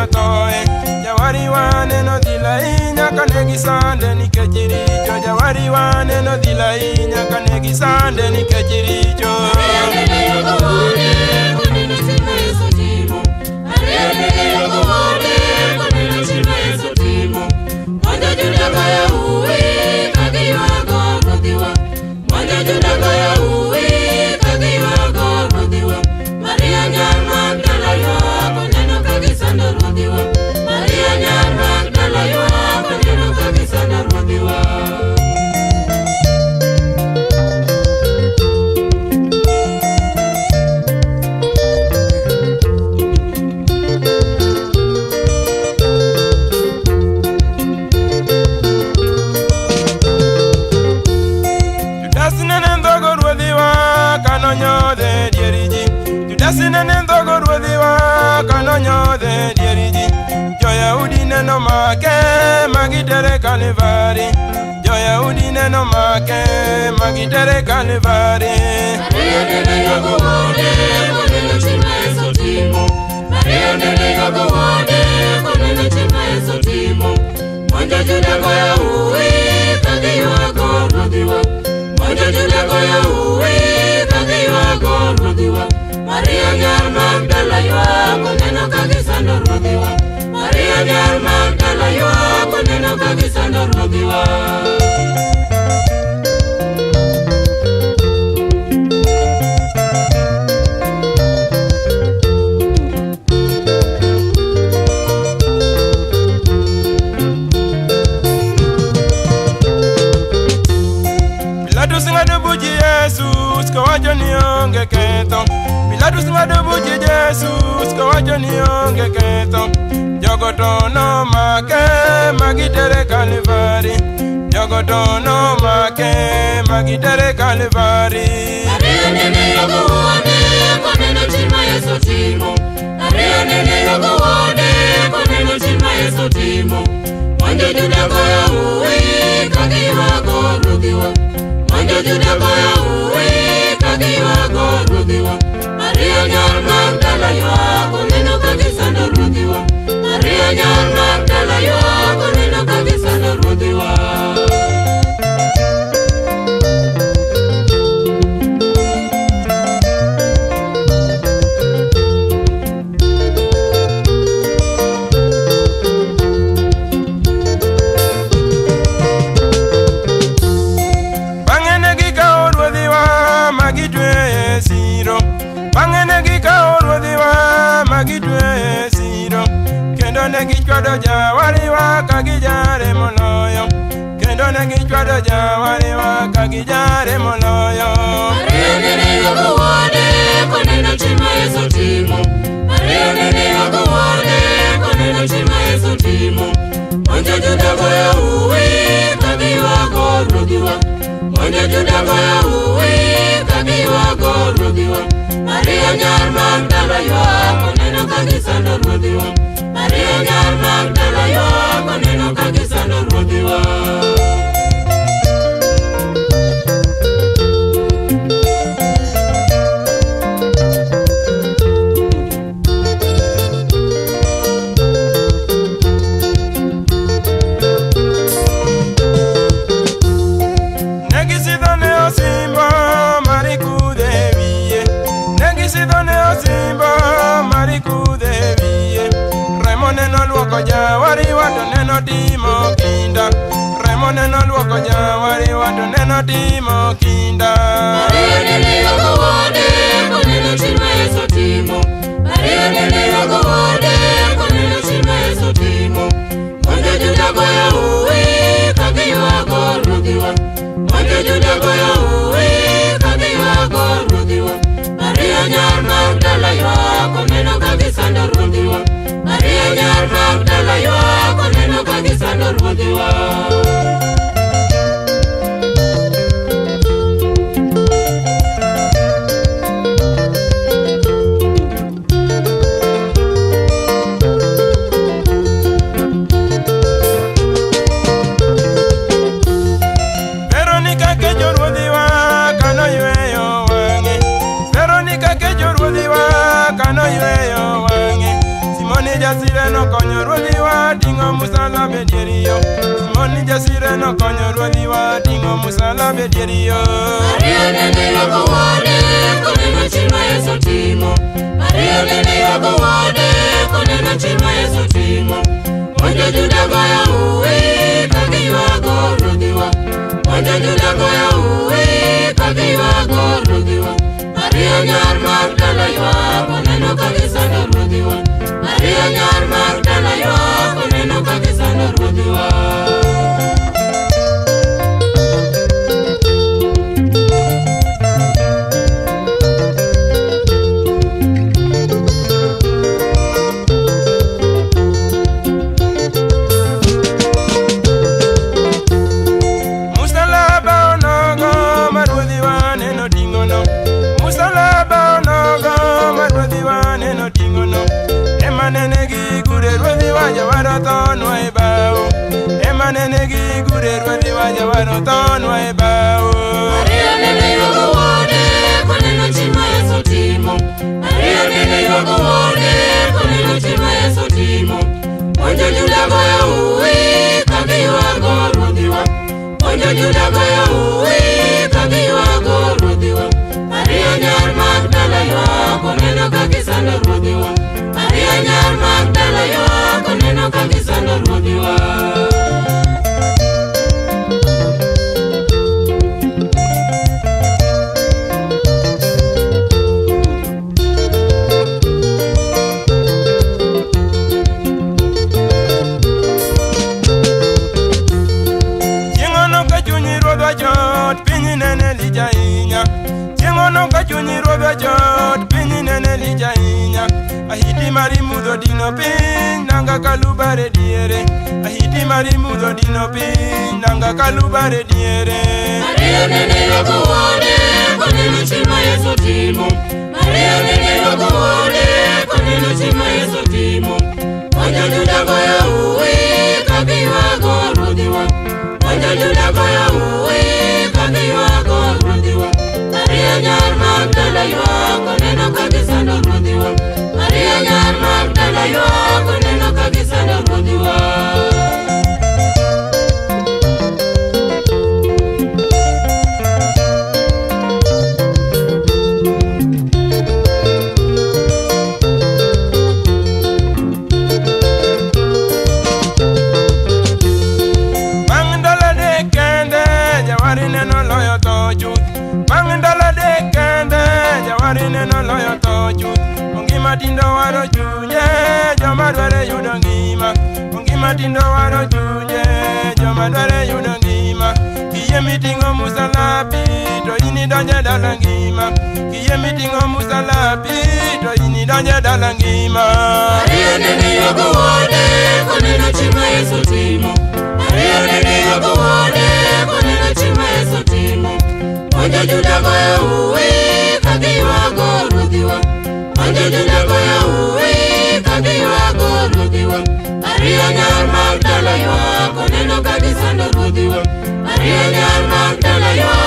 nothoe. Jawariwa neno dhil ahinya kane gisande nikech richo. Jawariwa neno dhil ahinya kane gisande nikech richo. Maria nene ywago wuode koneno chir ma Yesu timo. Maria nene ywago wuode koneno chir ma Yesu timo. Monjo Juda goyo uwi ka giywago Ruodhiwa. Monjo Juda goyo uwi ka giywago Ruodhiwa. Maria nyar Magdala ywak oneno ka gisando Ruodhiwa. Maria nyar Magdala ywak oneno ka gisando Ruodhiwa. Judas nene ndhogo ruodhiwa kanonyodhe dier ji. Judas nene ndhogo ruodhiwa kanonyodhe dier ji. Jo-Yahudi neno make magitere Kalvari. Jo-Yahudi neno make magitere Kalvari. Maria nene ywago wuode koneno chir ma Yesu timo. Maria nene ywago wuode koneno chir ma Yesu timo. Monjo Juda goyo uwi ka giywago Ruodhiwa. Monjo Juda goyo uwi ka giywago Ruodhiwa. Maria nyar Magdala ywak oneno ka gisando Ruodhiwa. Maria nyar Magdala ywak oneno ka gisando Ruodhiwa. Pilatus ng'ado buch Yesus kowacho ni onge ketho. Pilatus ng'ado buch Yesus kowacho ni onge ketho. Jogo to nomake magitere Kalvari. Jogo to nomake magitere Kalvari. Maria nene ywago wuode koneno chir ma Yesu timo. Maria nene ywago wuode koneno chir ma Yesu timo. Monjo Juda goyo uwi ka giywago Ruodhiwa. Monjo Juda goyo uwi ka giywago Ruodhiwa. Maria nyar Magdala ywak oneno ka gisando Ruodhiwa. Maria nyar Magdala ywak oneno ka gisando Ruodhiwa. Bang'e ne gikawo ruodhiwa ma gitweye e siro. Bang'e ne gikawo ruodhiwa ma gitweye e siro. Kendo ne gichwado jawariwa ka gijare moloyo. Kendo ne gichwado jawariwa ka gijare moloyo. Maria nene ywago wuode koneno chir ma Yesu timo. Maria nene ywago wuode koneno chir ma Yesu timo. Monjo Juda goyo uwi ka giywago Ruodhiwa. Monjo Juda goyo uwi ka giywago Ruodhiwa. Maria nyar Magdala ywak oneno ka gisando Ruodhiwa. Maria nyar Magdala ywak oneno ka gisando Ruodhiwa. Ne gisidhone osimbo mar kudho e wiye. Ne gisidhone osimbo mar kudho e wiye. Remo neno luoko jawariwa to neno timo kinda. Remo neno luoko jawariwa to neno timo kinda. Maria nene ywago wuode koneno chir ma Yesu timo. Maria nene ywago wuode koneno chir ma Yesu timo. Monjo Juda goyo uwi ka giywago Ruodhiwa. Monjo Juda goyo uwi ka giywago Ruodhiwa. Maria nyar Magdala ywak oneno ka gisando Ruodhiwa. Maria nyar Magdala ywak oneno ka gisando Ruodhiwa. Veronica kecho ruodhiwa kanoyweyo wang'e. Veronica kecho ruodhiwa kanoyweyo wang'e. Simoni jasire noko musalaba e dier yo. Simon Jasire nokonyo ruodhiwa ting'o musalaba e dier yo. Maria nene ywago wuode koneno chir ma Yesu timo. Maria nene ywago wuode koneno chir ma Yesu timo. Monjo Juda goyo uwi ka giywago ruodhiwa. Monjo Juda goyo uwi ka giywago ruodhiwa. Maria nyar Magdala ywak oneno ka gisando ruodhiwa. Maria nyar Magdala ywak oneno ka gisando ruodhiwa. Musalaba onogo ma ruodhiwa neno ting'ono. Musalaba onogo ma ruodhiwa neno ting'ono. Ema nene gigure ruodhiwa jawaro thonwa e bao. Ema nene gigure ruodhiwa jawaro thonwa e bao. Maria nene ywago wuode koneno chir ma Yesu timo. Maria nene ywago wuode koneno chir ma Yesu timo. Monjo Juda goyo uwi ka giywago ruodhiwa. Monjo Juda goyo uwi ka giywago ruodhiwa. Maria nyar Magdala ywak oneno ka gisando ruodhiwa. Maria nyar Magdala ywak oneno ka gisando ruodhiwa. Chieng'ono ka chuny ruodhwa chot, piny nene lich ahinya. Chieng'ono ka chuny ruodhwa chot, piny nene lich ahinya. Ahiti mari mudho dino piny, nanga kalubare diere. Ahiti mari mudho dino piny, nanga kalubare diere. Maria nene ywago wuode koneno chir ma Yesu timo. Maria nene ywago wuode koneno chir ma Yesu timo. Monjo Juda goyo uwi ka giywago ruodhiwa. Monjo Juda goyo uwi ka giywago ruodhiwa. Maria nyar Magdala ywak oneno ka gisando ruodhiwa. Maria nyar Magdala ywak oneno ka gisando ruodhiwa. Bang' ndalo adek kende, jawari neno loyo tho chuth. Bang' ndalo adek kende, jawari neno loyo tho chuth. Ongima tindo waro chunye, joma dware yudo ngima. Ongima tindo waro chunye, joma dware yudo ngima. Kiyie miting'o musalapi, to in idonje dala ngima. Kiyie miting'o musalapi, to in idonje dala ngima. Maria nene ywago wuode koneno chir ma Yesu timo. Maria nene ywago wuode koneno chir ma Yesu timo. Monjo Juda goyo uwi ka giywago ruodhiwa. Monjo Juda goyo uwi ka giywago ruodhiwa. Maria nyar Magdala ywak oneno ka gisando ruodhiwa. Maria nyar Magdala ywak